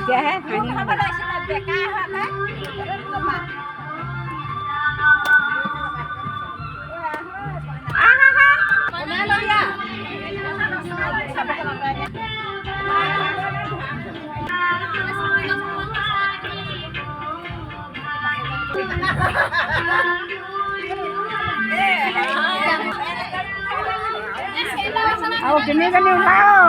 এতিয়াহে হাঁহি। বেকা হোৱা নাই। আহা। আৰু তিনিজনী ওলাও।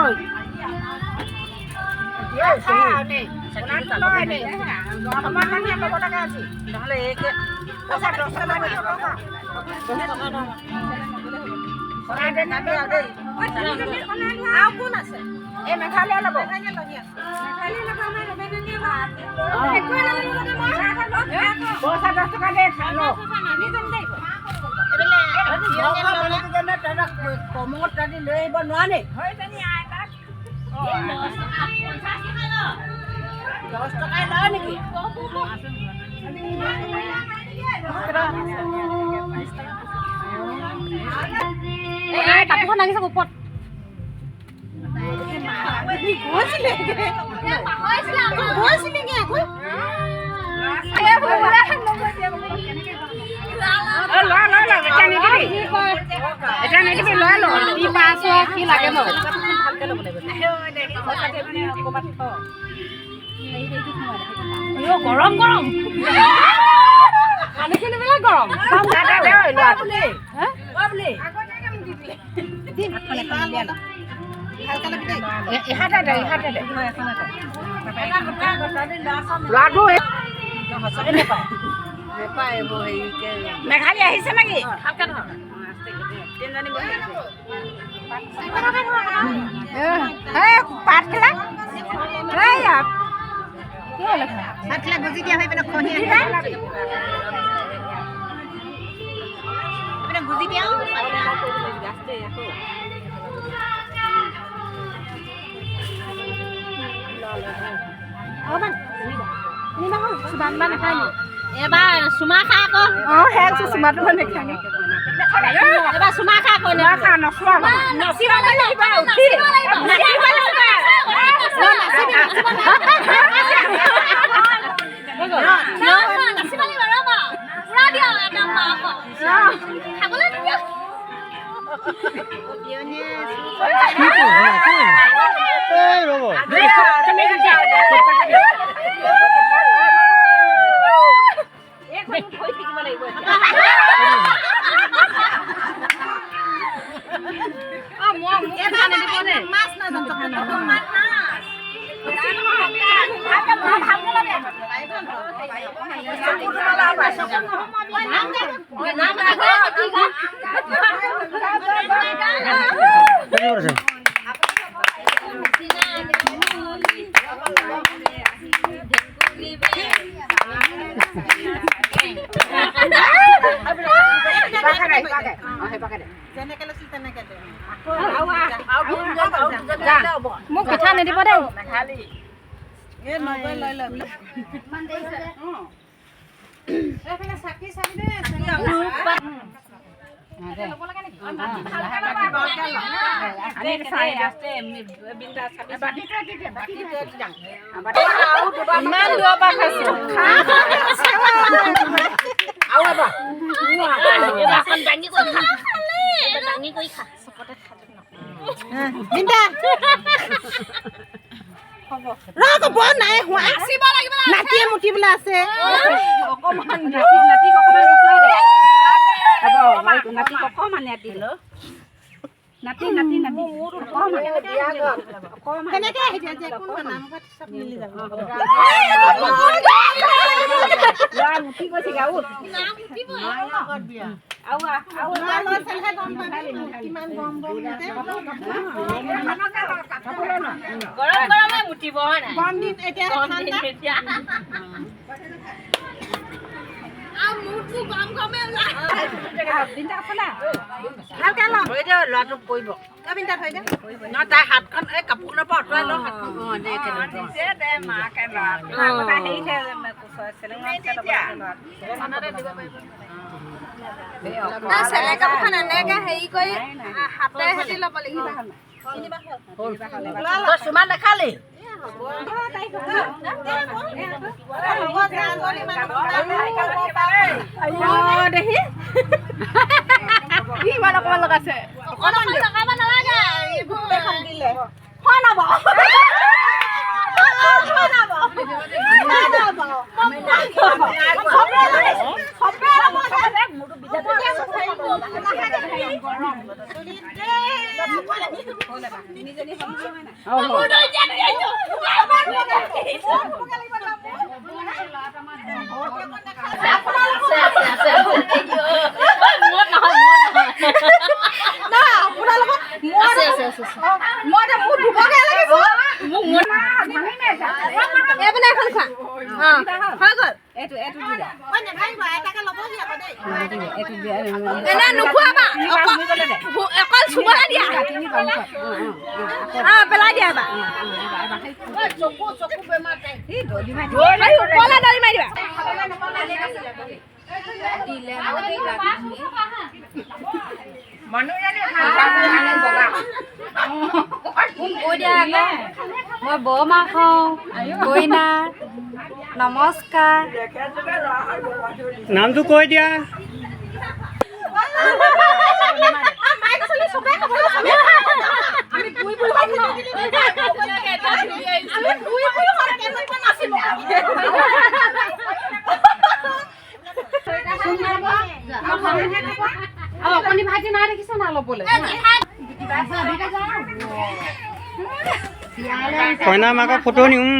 নহ'লে এইকে 10 টকা। আৰু কোন আছে? এই মেঘালয় ল'ব। একোৱে নাজানো মই। পইচা 10 টকা দে ল। কমত ৰাতি লৈ আহিব নোৱাৰে নি? 10 টকাই লয় নেকি? কাপোৰখন দাঙিছে ওপৰত। গৈছিলে গৈছিলিগে আকৌ। ল ল ল, এতিয়া নিদিবি, এতিয়া নিদিবি, লৈ ল। কি পাইছো, কি লাগে মোক। ভালকে ল'ব লাগিব। ক'ৰবাত থ। গৰম গৰম পানীখিনি বিলাক গৰম। দে দে দে, ঐ ল'ৰাটো। ইহাতে দে, ইহাতে দে ল'ৰাটো। সঁচাকে নাপায়, নাপায় এইবোৰ হেৰিকে। মেঘালী আহিছে নেকি? ভালকে ধৰ। তিনিজনী বহি আছে। এই পাতখিলা, এইয়া। ভাতবিলাক গুজি দিয়া হৈ পিনে খহি আহে, এইপিনে গুজি দিয়া। অকণমান চুমা নাখায় নি? এবাৰ চুমা খা আকৌ। অঁ, সেয়া চুমাটো মানে খাই। এবাৰ চুমা খা আকৌ। চুমা খা, নচোৱা। নাচিব লাগিব, উঠি নাচিব লাগিব। নাচিব লাগিব, ৰ'বা। পুৰা দিয়া একদম মাংস খাবলৈ নিদিয়া। এই ৰ'ব। এইখন থৈ থাকিব লাগিব। অঁ, মই মোক পিঠা নিদিব দেই। মাছ নাজানো মাছ। কেনে কৰিছে? যেনেকে লৈছিল তেনেকে দে। মোক পিঠা নিদিব দেই। এই নগৈ লৈ লৈ বোলে। এইফালে চাকি চাবি দে। ইমান দূৰৰ পৰা খাইছো। এবাৰ অকণ দাঙি কৰি খা, এবাৰ দাঙি কৰি খা। বিন্দা ৰ আকৌ, বৰ নাই হোৱা। নাচিব লাগিব। নাতিয়ে মুতিবলৈ আছে। অকণমান নাতি, নাতিক অকণমান ৰখাই দে। হ'ব, নাতিক অকণমান ইয়াত দি নাতি, নাতি, নাতি, অকণমান অকণমান। তেনেকে আহি দিয়া যে কোনোবা নামঘৰত চব মিলি যাব। ল'ৰা মুঠি গৈছেগৈ আৰু। নাম উঠিব। আৰু আৰু। ল'ৰা ল'ৰা ছোৱালীহে গম পাবি কিমান গৰম গৰম মুতে। গৰম গৰমে মুতিব, হয় নাই? গৰম দিন এতিয়া। গৰম দিন ঠাণ্ডা। এতিয়া আৰু মূৰটো গৰম গৰমে ওলাই। ভালকে ল। থৈ দে, ল'ৰাটো পৰিব। অ বিন্দা, থৈ দে। নহয়, তাই হাতখন এই কাপোৰখনৰ পৰা আঁতৰাই ল হাতখন। অঁ, দে। দে মাকে ল'ৰাটো। চেলেং কাপোৰখন এনেকে হেৰি কৰি হাতে হেৰি ল'ব লাগিব। তই চুমা নাখালি? মই বৰমা খাওঁ কইনা নমস্কাৰ। নামটো কৈ দিয়া। অকণি ভাজি নাই দেখিছ না ল'বলৈ। কইনা মাকৰ ফটো নিওঁ।